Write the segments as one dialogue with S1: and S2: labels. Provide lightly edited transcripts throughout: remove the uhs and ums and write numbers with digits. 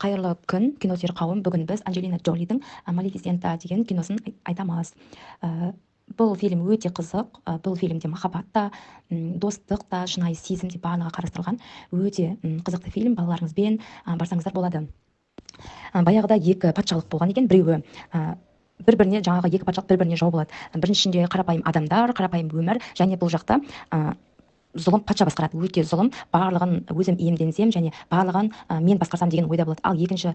S1: Қайырлы күн, киносүйер қауым! Бүгін біз Анджелина Джолидің «Малефисента» деген киносын айтамыз. Бұл фильм өте қызық. Бұл фильмде махаббат та, достық та, шынайы сезім де, барлығы қарастырылған. Өте қызықты фильм, балаларыңызбен барсаңыздар болады. Баяғыда екі патшалық болған екен. Біреуі бір біріне жаңағы екі патшалық бір біріне жау болады. Біріншісінде қарапайым адамдар, қарапайым өмір, және бұл жақта зұлым патша басқарады, өте зұлым, барлығын өзім иемденсем және барлығын мен басқарсам деген ойда болады. Ал екінші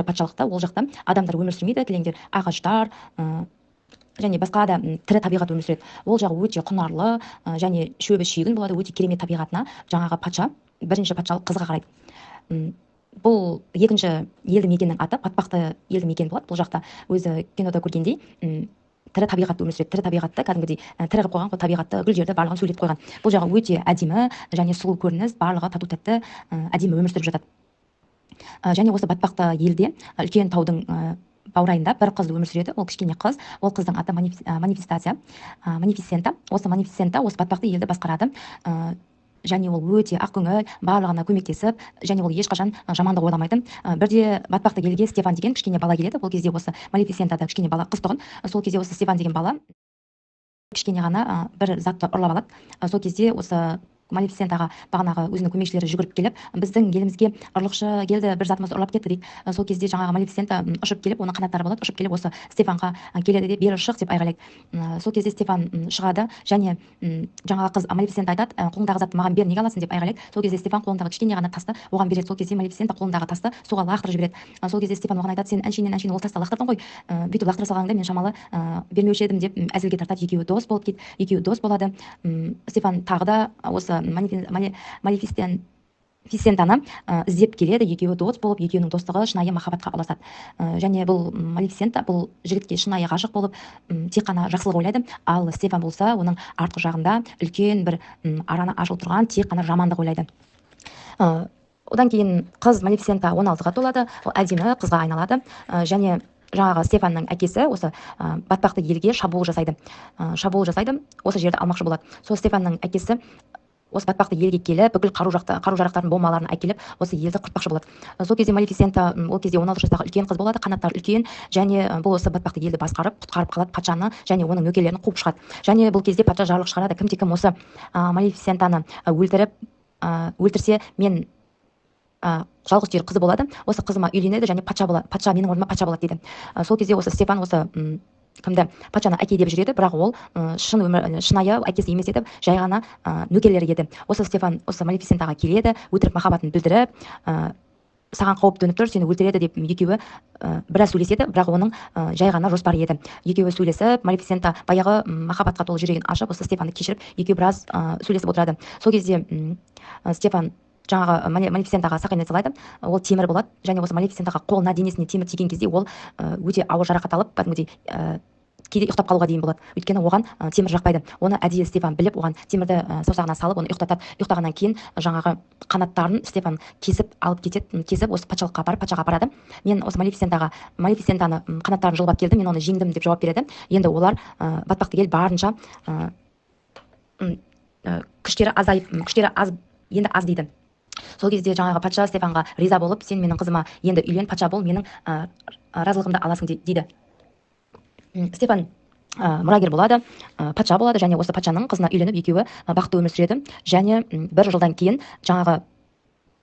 S1: патшалықта, ол жақта адамдар өмір сүрмейді, кілеңдер ағаштар және басқа да тірі табиғат өмір сүреді. Ол жағы өте құнарлы және шөбі шүйгін болады, өте керемет табиғатына жаңағы патша, бірінші патшалық, қызыға қарайды. Бұл екінші елді мекеннің аты Батпақты елді мекен болады. Бұл жақта өзі кинода көргендей тірі табиғат өмір сүреді. Тірі табиғатты кәдімгідей тірі қылып қойған ғой, табиғатты, гүлдерді, барлығын сөйлетіп қойған. Бұл жағы өте әдемі және сұлу көрініс, барлығы тату тәтті, әдемі өмір сүріп жатады. Және осы батпақты елде үлкен таудың баурайында бір қыз өмір сүреді. Ол кішкене қыз, ол қыздың аты Манифестация, Манифисента. Осы Манифисента осы батпақты елді басқарады және ол өте ақкөңіл, барлығына көмектесіп, және ол ешқашан жамандық ойламайтын. Бірде батпақты елге Стефан деген кішкене бала келеді. Ол кезде осы Малефисента да кішкене бала қыз тұғын. Сол кезде осы Стефан деген бала кішкене ғана бір затты ұрлап алады. Сол кезде осы Малефисентаға бағанағы өзінің көмекшілері жүгіріп келіп, біздің елімізге ұрлықшы келді, бір затымызды ұрлап кетті дейді. Сол кезде жаңағы Малефисента ұшып келіп, оның қанаттары болады, ұшып келіп осы Стефанға келеді де, бері шық деп айғайлайды. Сол кезде Стефан шығады және жаңағы қыз Малефисента айтады, қолыңдағы затты маған бер, неге аласың деп айғайлайды. Сол кезде Стефан қолындағы кішкене ғана тасты оған береді. Сол кезде Малефисента қолындағы тасты суға лақтырып жібереді. Сол кезде Стефан оған айтады, сен әншейіннен әншейін ол тасты лақтырдың ғой, бүйтіп лақтыра салғаныңда мен шамалы бермеуші едім деп әзілге тартады. Екеуі дос болып кетеді, екеуі дос болады. Стефан тағы да осы Малефисентаны іздеп келеді, екеуі дос болып, екеуінің достығы шынайы махаббатқа ұласады. Және бұл Малефисента бұл жігітке шынайы ғашық болып, тек қана жақсылық ойлайды. Ал Стефан болса, оның артқы жағында үлкен бір араны ашылып тұрған тек қана жамандық ойлайды. Одан кейін қыз Малефисента 16-ға толады, ол әдемі қызға айналады. Және жаңағы Стефанның әкесі осы батпақты елге шабуыл жасайды. Шабуыл жасайды, осы жерді алмақшы болады. Сол Стефанның әкесі осы батпақты елге келіп, бүкіл қару жарақтарын, бомбаларын әкеліп, осы елді құртпақшы болады. Сол кезде Малефисента, ол кезде 16 жастағы үлкен қыз болады, қанаттары үлкен, және бұл осы батпақты елді басқарып, құтқарып қалады патшаны және оның нөкерлерін қуып шығады. Және бұл кезде патша жарлық шығарады, кімде кім осы Малефисентаны өлтірсе, мен жалғыз түйір қызы болады, осы қызыма үйленеді және патша болады, патша менің орныма патша болады дейді. Сол кезде осы Стефан осы кімді патшаны әке деп жүреді, бірақ ол шын өмір, шынайы әкесі емес еді, жай ғана нөкерлері еді. Осы Стефан осы Малефисентаға келеді, өтірік махаббатын білдіріп, саған қауіп төніп тұр, сені өлтіреді деп екеуі біраз сөйлеседі, бірақ оның жай ғана жоспары еді. Екеуі сөйлесіп, Малефисента баяғы махаббатқа толы жүрегін ашып, осы Стефанды кешіріп, екеуі біраз сөйлесіп отырады. Сол кезде Стефан жаңағы Малефисентаға сақина салады, ол темір болады, және осы Малефисентаға қолына, денесіне темір тиген кезде ол өте ауыр жарақат алып, кәдімгідей кейде ұйықтап қалуға дейін болады. Өйткені оған темір жақпайды. Оны әдейі Стефан біліп, оған темірді саусағына салып, оны ұйықтатады. Ұйықтағаннан кейін жаңағы қанаттарын Стефан кесіп алып кетеді, кесіп осы патшалыққа апарып, патшаға апарады. Мен осы Малефисентаны қанаттарын жұлып алып келдім, мен оны жеңдім деп жауап береді. Енді олар батпақты ел барынша күштері азайып, күштері аз, енді аз дейді. Сол кезде жаңағы патша Стефанға риза болып, сен менің қызыма енді үйлен, патша бол, менің разылығымды аласың дейді. Стефан мұрагер болады, патша болады, және осы патшаның қызына үйленіп, екеуі бақытты өмір сүреді. Және бір жылдан кейін жаңағы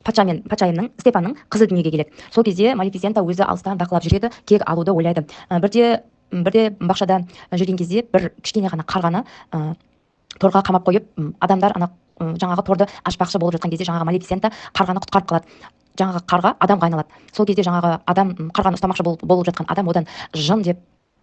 S1: патша мен патшайымның, Стефанның қызы дүниеге келеді. Сол кезде Малефисента өзі алыстан бақылап жүреді, кек алуды ойлайды. Бірде бақшада жүрген кезде бір кішкене ғана қарғаны торға қамап қойып, адамдар ана жаңағы торды ашпақшы болып жатқан кезде жаңағы Малефисента қарғаны құтқарып қалады. Жаңағы қарға адамға айналады. Сол кезде жаңағы адам, қарғаны ұстамақшы болып жатқан адам одан жын деп,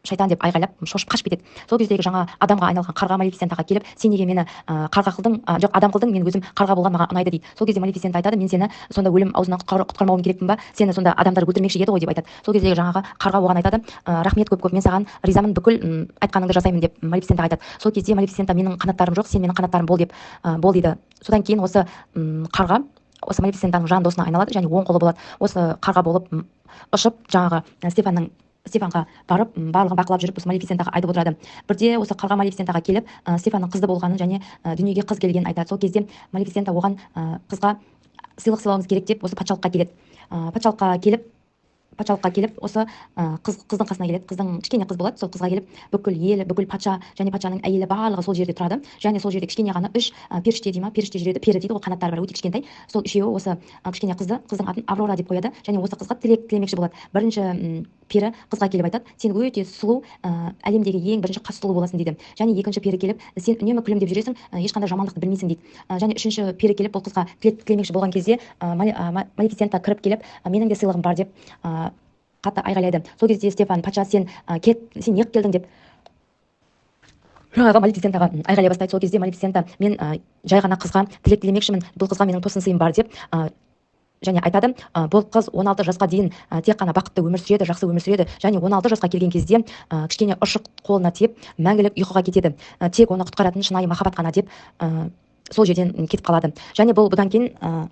S1: шайтан деп айғайлап, шошып қашып кетеді. Сол кездегі жаңа адамға айналған қарға Малефисентаға келіп, сен неге мені қарға қылдың, жоқ, адам қылдың, мен өзім қарға болған маған ұнайды дейді. Сол кезде Малефисента айтады, мен сені сонда өлім аузынан құтқармауым керекпін ба, сені сонда адамдар өлтірмекші еді ғой деп айтады. Сол кездегі жаңағы қарға оған айтады, рахмет көп-көп, мен саған ризамын, бүкіл айтқаныңды жасаймын деп Малефисентаға айтады. Сол кезде Малефисента, менің қанаттарым жоқ, сен менің қанаттарым бол деп бол дейді. Содан кейін осы қарға осы Малефисентаның жан досына айналады және оң қолы болады. Осы қарға болып, ұшып жаңағы Стефанға барып, барлығын бақылап жүріп, осы Малефисентаға айтып отырады. Бірде осы қарға Малефисентаға келіп, Стефанның қызды болғанын және дүниеге қыз келгенін айтады. Сол кезде Малефисента оған, қызға сыйлық сыйлауымыз керек деп осы патшалыққа келеді. Патшалыққа келіп, осы қыздың қасына келеді. Қыздың, кішкене қыз болады, сол қызға келіп, бүкіл ел, бүкіл патша және патшаның әйелі, барлығы сол жерде тұрады. Және сол жерде кішкене ғана үш періште дей ма, періште жүреді, пері дейді ғой, қанаттары бар, өте кішкентай. Сол үшеуі осы кішкене қызды, қыздың атын Аврора деп қояды, және осы қызға тілек тілемекші болады. Бірінші пері қызға келіп айтады: «Сен өте сұлу, әлемдегі ең бірінші қас сұлу боласың», – дейді. Және екінші пері келіп: «Сен үнемі күлімдеп жүресің, ешқандай жамандықты білмейсің», – дейді. Және үшінші пері келіп, бұл қызға тілек тілемекші болған кезде, Малефисента кіріп келіп, «Менің де сыйлығым бар» деп қатты айғайлайды. Сол кезде Стефан патша: «Сен кет, сен неғып келдің?» – деп жаңағы Малефисентаға айғайлай бастайды. Сол кезде Малефисента: «Мен жай ғана қызға тілек тілемекшімін, бұл қызға менің тосын сыйым бар», – деп және айтады. Бұл қыз 16 жасқа дейін тек қана бақытты өмір сүреді, жақсы өмір сүреді және 16 жасқа келген кезде кішкене ұршық қолына тиіп, мәңгілік ұйқыға кетеді. Тек оны құтқаратын шынайы махаббат қана деп, сол жерден кетіп қалады. Және бұл бұдан кейін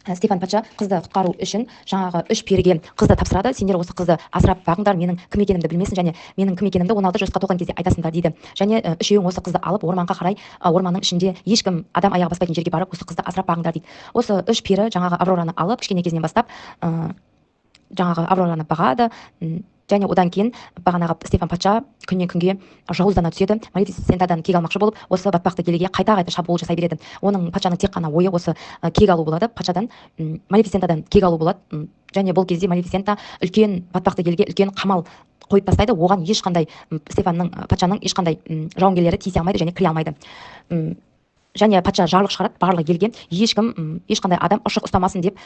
S1: Стефан патша қызды құтқару үшін жаңағы үш періге қызды тапсырады. «Сендер осы қызды асырап бағыңдар, менің кім екенімді білмесін және менің кім екенімді 16 жасқа толған кезде айтасыңдар», – дейді. Және үшеуің осы қызды алып, орманға қарай, орманның ішінде ешкім адам аяғы баспайтын жерге барып, осы қызды асырап бағыңдар дейді. Осы үш пері жаңағы Аврораны алып, кішкене кезінен бастап жаңағы Аврораны бағады. Және одан кейін бағанағы Стефан патша күннен күнге жауыздана түседі. Малефисентадан кек алмақшы болып, осы батпақты елге қайта қайта шабуыл жасай береді. Оның, патшаның тек қана ойы осы кек алу болады, патшадан, Малефисентадан кек алу болады. Және бұл кезде Малефисента үлкен батпақты елге үлкен қамал қойып тастайды. Оған ешқандай Стефанның, патшаның ешқандай жауынгерлері тиісе алмайды және кіре алмайды. Және патша жарлық шығарады барлық елге: ешкім, ешқандай адам ұршық ұстамасын деп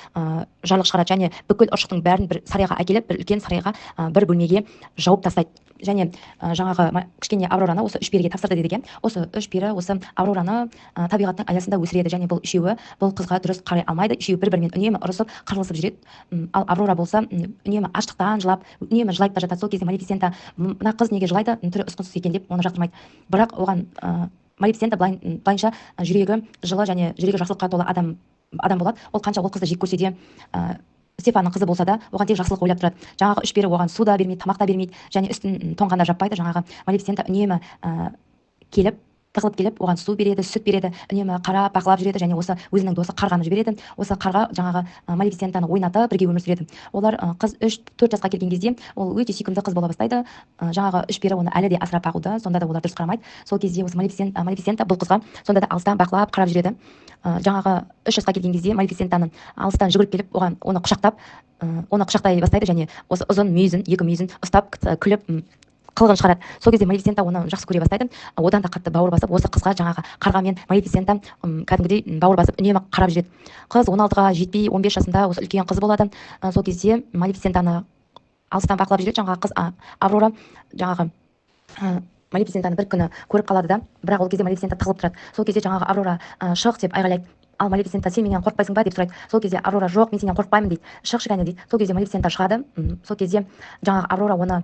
S1: жарлық шығарады. Және бүкіл ұршықтың бәрін бір сарайға әкеліп, бір үлкен сарайға, бір бөлмеге жауып тастайды. Және жаңағы кішкене Аврораны осы үш періге тапсырды дедік, иә. Осы үш пері осы Аврораны табиғаттың аясында өсіреді. Және бұл үшеуі бұл қызға дұрыс қарай алмайды. Үшеуі бір бірімен үнемі ұрысып, қырылысып жүреді. Ал Аврора болса, үнемі аштықтан жылап, үнемі жылайды да жатады. Сол кезде Малефисента: «Мына қыз неге жылайды, түрі ұсқынсыз екен», – деп оны жақтырмайды. Бірақ оған Малефисента былайынша жүрегі жылы және жүрегі жақсылыққа толы адам болады. Ол қанша ол қызды жек көрсе де, Стефанның қызы болса да, оған тек жақсылық ойлап тұрады. Жаңағы үш пері оған су да бермейді, тамақ та бермейді және үстін тоңғанда жаппайды. Жаңағы Малефисента үнемі келіп, тығылып келіп, оған су береді, сүт береді, үнемі қарап, бақылап жүреді. Және осы өзінің досы қарғаны жібереді. Осы қарға жаңағы Малефисентаны ойнатып, бірге өмір сүреді олар. Қыз 3-4 жасқа келген кезде ол өте сүйкімді қыз бола бастайды. Жаңағы үш пері оны әлі де асырап бағуда, сонда да олар дұрыс қарамайды. Сол кезде осы Малефисента бұл қызға сонда да алыстан бақылап, қарап жүреді. Жаңағы 3 жасқа келген кезде Малефисентаны алыстан жүгіріп келіп, оған оны құшақтап, оны құшақтай бастайды және осы ұзын мүйізін, екі мүйізін ұстап, күліп, қылығын шығарады. Сол кезде Малефисента оны жақсы көре бастайды, одан да қатты бауыр басып, осы қызға жаңағы қарға мен Малефисента кәдімгідей бауыр басып, үнемі қарап жүреді. Қыз 16-ға жетпей, 15 жасында осы үлкен қыз болады. Сол кезде Малефисентаны алыстан бақылап жүреді жаңағы қыз Аврора. Жаңағы Малефисентаны бір күні көріп қалады да, бірақ ол кезде Малефисента тығылып тұрады. Сол кезде жаңағы Аврора: «Шық», – деп айғайлайды. Ал Малефисента: «Сен менен қорықпайсың ба?» – деп сұрайды. Сол кезде Аврора: «Жоқ, мен сенен қорықпаймын», – дейді. «Шықшы, кәне», – дейді. Сол кезде Малефисента шығады. Сол кезде жаңағы Аврора оны: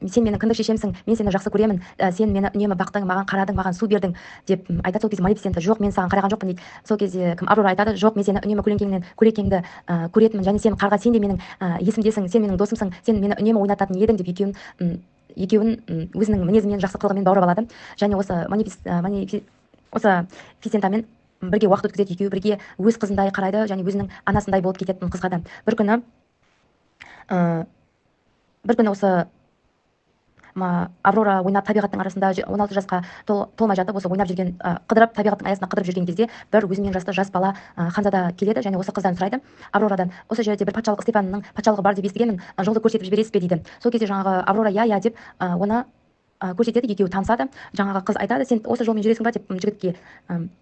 S1: «Сен менің кіндік шешемсің, мен сені жақсы көремін, сен мені үнемі бақтың, маған қарадың, маған су бердің», – деп айтады. Сол кезде Малефисента: «Жоқ, мен саған қараған жоқпын», – дейді. Сол кезде кім, Аврора айтады: «Жоқ, мен сені үнемі көлеңкеңнен, көлеңкеңді көретінмін және сен, қарға, сен де менің есімдесің, сен менің досымсың, сен мені үнемі ойнататын едің», – деп екеуін өзінің мінезімен, жақсы қылығымен баурап алады. Және осы осы Фисентамен бірге уақыт өткізеді. Екеуі бірге өз қызындай қарайды және өзінің анасындай болып кететін қызға да. Бір күні осы Аврора ойнап табиғаттың арасында, 16 жасқа толмай жатып, осы ойнап жүрген, қыдырып, табиғаттың аясында қыдырып жүрген кезде бір өзімен жасты жас бала, ханзада келеді және осы қыздан сұрайды, Аврорадан: «Осы жерде бір патшалық, Стефанның патшалығы бар деп естігенмін, жолды көрсетіп жібересіз бе?» – дейді. Сол кезде жаңағы Аврора: «Иә, иә», – деп оны көрсетеді. Екеуі танысады. Жаңағы қыз айтады: «Сен осы жолмен жүресің ба?» – деп жігітке.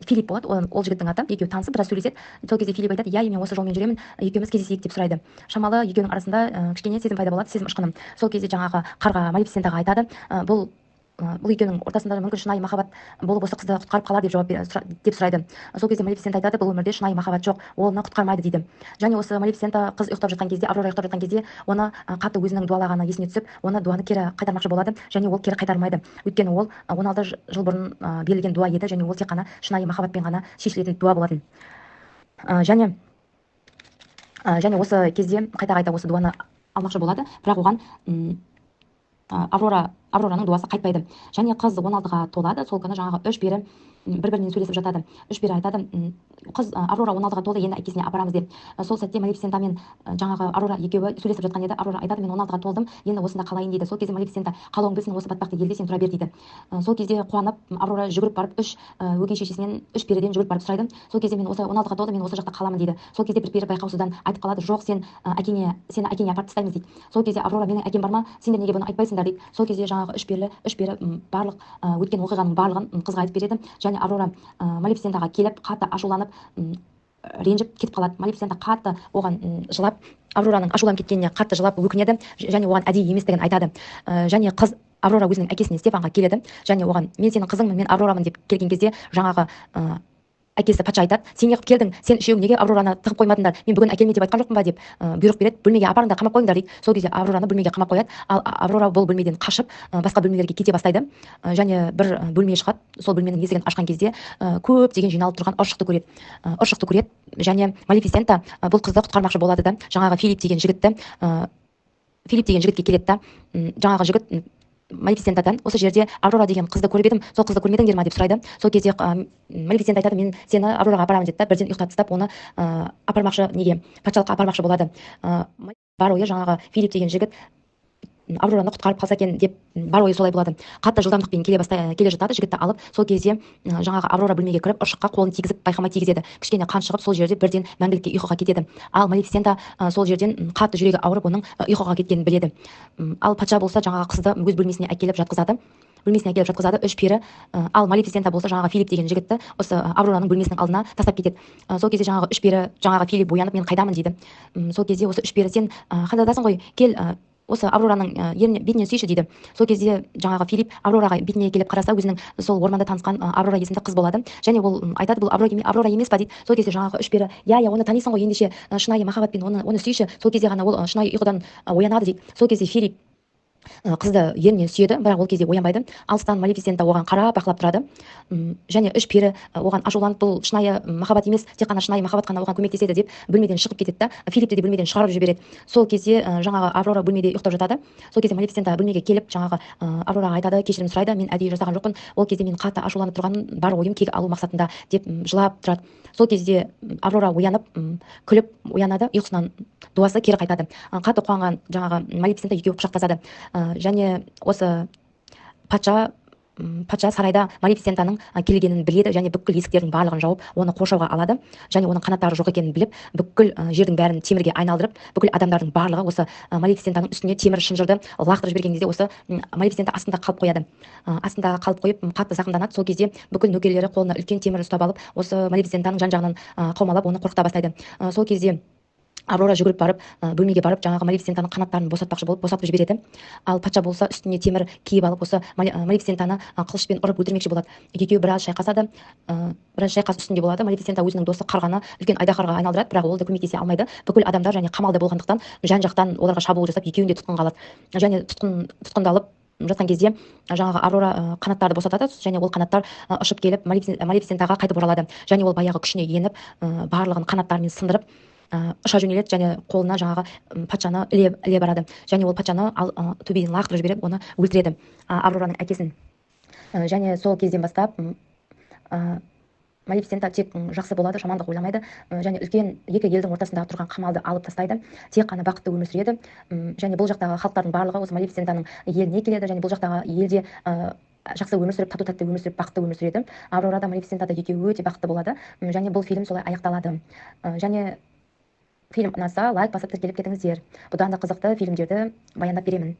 S1: Филипп болады ол жігіттің аты. Екеуі танысып, біраз сөйлеседі. Сол кезде Филипп айтады: «Иә, мен осы жолмен жүремін, екеуміз кездесейік», – деп сұрайды. Шамалы екеуінің арасында кішкене сезім пайда болады, сезім ұшқыны. Сол кезде жаңағы қарға Малефисентаға айтады: бұл екеуінің ортасында мүмкін шынайы махаббат болып, осы қызды құтқарып қалар деп жауап деп сұрайды. Сол кезде Малефисента айтады: «Бұл өмірде шынайы махаббат жоқ, ол оны құтқармайды», – дейді. Және осы Малефисента қыз ұйықтап жатқан кезде, Аврора ұйықтап жатқан кезде, оны қатты өзінің дуалағаны есіне түсіп, оны, дуаны кері қайтармақшы болады. Және ол кері қайтармайды, өйткені ол 16 жыл бұрын берілген дуа еді және ол тек қана шынайы махаббатпен ғана шешілетін дуа болатын. Және осы кезде қайта қайта осы дуаны алмақшы болады, бірақ оған Аврора Аврораның дуасы қайтпайды. Және қыз 16-ға толады. Сол күні жаңағы үш пері бір-бірімен сөйлесіп жатады. Үш пері айтады: қыз Аврора 16-ға толды, енді әкесіне апарамыз деп. Сол сәтте Малефисента мен жаңағы Аврора екеуі сөйлесіп жатқан еді. Аврора айтады: мен 16-ға толдым, енді осында қалайын дейді. Сол кезде Малефисента: қалауың білсін, осы батпақты елде сен тұра бер дейді. Сол кезде қуанып Аврора жүгіріп барып үш өгей шешесінен, үш періден жүгіріп барып сұрайды. Сол кезде: мен осы 16-ға толдым, мен осы жақта қаламын дейді. Сол кезде бір пері байқаусыздан айтып қалады: жоқ, сен әкеңе, сені әкеңе апарып тастаймыз дейді. Сол кезде Аврора: менің әкем бар ма, сендер неге бұны айтпайсыңдар дейді. Сол кезде жаңағы үш пері барлық өткен оқиғаның барлығын қызға айтып береді. Және Аврора Малефисентаға келіп, қатты ашуланып, ренжіп кетіп қалады. Малефисента қатты оған жылап, Аврораның ашуланып кеткеніне қатты жылап өкінеді және оған әдейі еместігін айтады. Және қыз Аврора өзінің әкесіне, Стефанға келеді және оған: мен сенің қызыңмын, мен Аврорамын деп келген кезде, жаңағы әкесі патша айтады: сен неғып келдің, сен үшеуің неге Аврораны тығып қоймадыңдар, мен бүгін әкелме деп айтқан жоқпын ба деп бұйрық береді. Бөлмеге апарыңдар, қамап қойыңдар дейді. Сол кезде Аврораны бөлмеге қамап қояды. Ал Аврора бұл бөлмеден қашып, басқа бөлмелерге кете бастайды. Және бір бөлме шығады. Сол бөлменің есігін ашқан кезде көптеген жиналып тұрған ұршықты көреді. Ұршықты көреді және Малефисента бұл қызды құтқармақшы болады да, жаңағы Филипп деген жігітті, Филипп деген жігітке келеді да, жаңағы жігіт Малефисентадан: осы жерде Аврора деген қызды көріп едім, сол қызды көрмедіңдер ма деп сұрайды. Сол кезде Малефисента айтады: мен сені Аврораға апарамын дейді да, бірден ұйықтатып тастап, оны апармақшы, неге, патшалыққа апармақшы болады. Бар ойы жаңағы Филипп деген жігіт Аврораны құтқарып қалса екен деп, бар ойы солай болады. Қатты жылдамдықпен келе жатады жігітті алып. Сол кезде жаңағы Аврора бөлмеге кіріп, ұршыққа қолын тигізіп, байқамай тигізеді, кішкене қан шығып, сол жерде бірден мәңгілікке ұйқыға кетеді. Ал Малефисента сол жерден қатты жүрегі ауырып, оның ұйқыға кеткенін біледі. Ал патша болса жаңағы қызды өз бөлмесіне әкеліп жатқызады, бөлмесіне әкеліп жатқызады үш пері. Ал Малефисента болса жаңағы Филипп деген жігітті осы Аврораның бөлмесінің алдына тастап кетеді. Сол кезде жаңағы үш пері, жаңағы Филипп оянып: мен қайдамын дейді. Сол кезде осы үш пері: сен ханзадасың ғой, кел, осы Аврораның еріне, бетінен сүйші дейді. Сол кезде жаңағы Филипп Аврораға бетіне келіп қараса, өзінің сол орманда танысқан Аврора есімді қыз болады. Және ол айтады: бұл Аврора емес па дейді. Сол кезде жаңағы үш пері: иә, иә, оны танисың ғой, ендеше шынайы махаббатпен оны сүйші, сол кезде ғана ол шынайы ұйқыдан оянады дейді. Сол кезде Филипп қызды ерінен сүйеді, бірақ ол кезде оянбайды. Алыстан Малефисента оған қарап, бақылап тұрады. Және үш пері оған ашуланып, бұл шынайы махаббат емес, тек қана шынайы махаббат қана оған көмектеседі деп, бөлмеден шығып кетеді да, Филиппті де бөлмеден шығарып жібереді. Сол кезде жаңағы Аврора бөлмеде ұйықтап жатады. Сол кезде Малефисента бөлмеге келіп, жаңағы Аврораға айтады, кешірім сұрайды: мен әдейі жасаған жоқпын, ол кезде мен қатты ашуланып тұрғаным, бар ойым кек алу мақсатында деп жылап тұрады. Сол кезде Аврора оянып, күліп оянады ұйқысынан, дуасы кері қайтады. Қатты қуанған жаңағы Малефисента екеуі құшақтасады. Және осы патша сарайда Малефисентаның келгенін біледі және бүкіл есіктердің барлығын жауып, оны қоршауға алады. Және оның қанаттары жоқ екенін біліп, бүкіл жердің бәрін темірге айналдырып, бүкіл адамдардың барлығы осы Малефисентаның үстіне темір шынжырды лақтырып жіберген кезде, осы Малефисента астында қалып қояды. Астында қалып қойып, қатты зақымданады. Сол кезде бүкіл нөкерлері қолына үлкен темір ұстап алып, осы Малефисентаның жан жағынан қаумалап, оны қорқыта бастайды. Сол кезде Аврора жүгіріп барып, бөлмеге барып, жаңағы Малефисентаның қанаттарын босатпақшы болып, босатып жібереді. Ал патша болса үстіне темір киіп алып, осы Малефисентаны қылышпен ұрып өлтірмекші болады. Екеуі біраз шайқасады, біраз шайқас үстінде болады. Малефисента өзінің досы қарғаны үлкен айдаһарға айналдырады, бірақ ол да көмектесе алмайды. Бүкіл адамдар және қамалда болғандықтан, жан жақтан оларға шабуыл жасап, екеуін де тұтқынға алады. Және тұтқындалып жатқан кезде жаңағы Аврора қанаттарды босатады және ол қанаттар ұшып келіп Малефисентаға қайтып оралады. Және ол баяғы күшіне еніп, барлығын қанаттарымен сындырып, ұша жөнеледі және қолына жаңағы патшаны іле барады. Және ол патшаны төбеден лақтырып жіберіп, оны өлтіреді, Аврораның әкесін. Және сол кезден бастап Малефисента тек жақсы болады, жамандық ойламайды. Және үлкен екі елдің ортасындағы тұрған қамалды алып тастайды, тек қана бақытты өмір сүреді. Және бұл жақтағы халықтардың барлығы осы Малефисентаның еліне келеді және бұл жақтағы елде жақсы өмір сүріп, тату тәтті өмір сүріп, бақытты өмір сүреді. Аврора да, Малефисента да екеуі өте бақытты болады. Және бұл фильм солай аяқталады. Және фильм ұнаса, лайк басып, тіркеліп кетіңіздер. Бұдан да қызықты фильмдерді баяндап беремін.